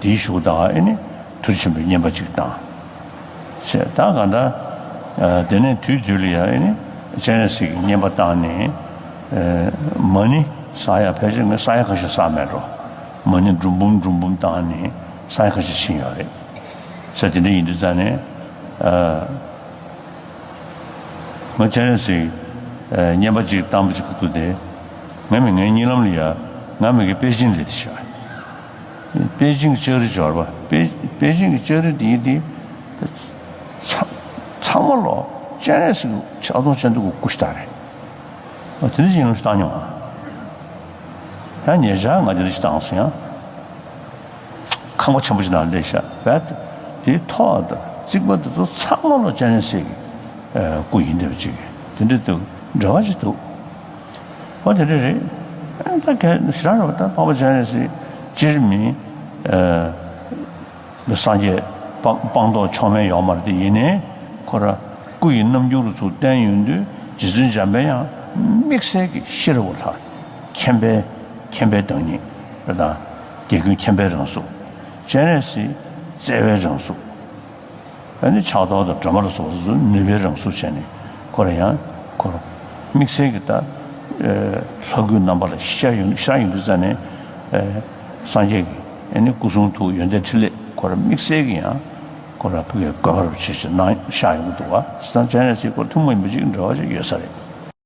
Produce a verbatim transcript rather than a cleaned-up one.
དེའི་གཞུག་དང་ཨེ་ནི་ཐུགས་རྗེ་ཆེན་པོའི་བསྙེན་པ་གཅིག་བཏང་། ཞེས་ད་གང་ལྟར། ཨ། དེ་ནས་དུས་དུས་ལ་ཡང་ཨེ་ནི་སྤྱན་རས་གཟིགས་ཀྱི་བསྙེན་པ་བཏང་ནས། ཨ། མ་ཎི་བསགས་ཡ་ཕལ་ཆེར་ངས་བསགས་ཡ་ཁ་ཤས་བསགས་མེད་འགྲོ། མ་ཎི་འབྲུ་འབུམ་འབྲུ་འབུམ་བཏང་ནས་བསགས་ཡ་ཁ་ཤས་ཕྱིན་ཡོད་རེད། ས་དེ་འདྲ་ཡིན་དུས་ཙང་ནས། ཨ། ང་སྤྱན་རས་གཟིགས་བསྙེན་པ་གཅིག་བཏང་པ་གཅིག་གི་དུས་དེ། ང་མི་ངའི་གཉིད་ལམ་ལ་ཡ། ང་མི་གི་པེ་ཅིང་ལ་དེ་ཤར། པེ་ཅིང་གི་ལྕགས་རི་འབྱོར་བ། པེ་པེ་ཅིང་གི་ལྕགས་རི་དེ་ཡིན་དེ། ཚ་ཚང་མ་ལོ་སྤྱན་རས་གཟིགས་ཕྱག་སྟོང་སྤྱན་སྟོང་གི་སྐུ་ཞིག་དག་རེད། ཨ། དེ་འདྲ་ཅིག་ཡིན་ལ་བཏང་མྱོང་ཨ། ཡང་ཉེ་ཆར་ང་དེ་འདྲ་ཅིག་བཏང་སོང་ཡང་། ཁང་པ་ཆེན་པོ་ཞིག་ནང་སླེབས་ཤག་བས། དེའི་ཐོག་དང་རྩིག་པ་དེ་ཚོ་ཚང་མ་ལ་སྤྱན་རས་གཟིགས་ཀྱི་སྐུ་ཡིན་བསྡད་པ་ཅིག་དེ་འདྲ་འདུག་འདྲ་བ་ཞིག་འདུག་འོ་དེ་འདྲ་རེད། ཨ། ད་གལ་ཞེ་དྲག་རེད་པ། ད་འཕགས་པ་སྤྱན་རས་གཟིགས་སྤྱིར་མི། ཨ། སངས་རྒྱས་སྤངས་སྤངས་རྟོགས་མཆོག་དམན་ཡོད་མ་རེད་དེ། ཡིན་ནའི་ཁོ་ར་སྐུ་ཡི་རྣམ་འགྱུར་ཚུར་བསྟན་ཡོང་དུས། རྗེ་བཙུན་འཇམ་དཔལ་དབྱངས་དམིགས་བསལ་གྱི་ཤེས་རབ་ལྷ། མཁྱེན་པའི་མཁྱེན་པའི་བདག་ཉིད་རེད་ད། རྒྱལ་ཀུན་མཁྱེན་པའི་རང་གཟུགས། སྤྱན་རས་གཟིགས་བརྩེ་བའི་རང་གཟུགས། ཨ་ནི་ཕྱག་རྡོར་དང་སྒྲོལ་མ་ལ་སོགས་པ་ཚོ་ནུས་པའི་རང་གཟུགས་བྱས་ནས། ཁོ་ར་ཡང་ཁོ་ར་དམིགས་བསལ་གྱི་ད། ཨ། ལྷ་སྐུའི་རྣམ་པ་ལ་ཤར་ཡོང་ཤར་ཡོང་དུས་ཙང་ནས། ཨ། སངས་རྒྱས་ཀྱི་ཨ་ནི་སྐུ་གསུང་ཐུགས་ཡོན་ཏན་ཕྲིན་ལས་ཁོ་ར་དམིགས་བསལ་གྱི་ཡང་ཁོ་ར་ཕ་གིའི་བཀོད་པ་རུ་ཆེ་ཆེ་གནང་ཤར་ཡོང་གི་འདུག་བ། སྤྱན་རས་གཟིགས་ཁོ་ཐུན་མོང་མ་ཡིན་པ་ཅིག་འབྲེལ་བ་ཅིག་ཡོད་ས་རེད།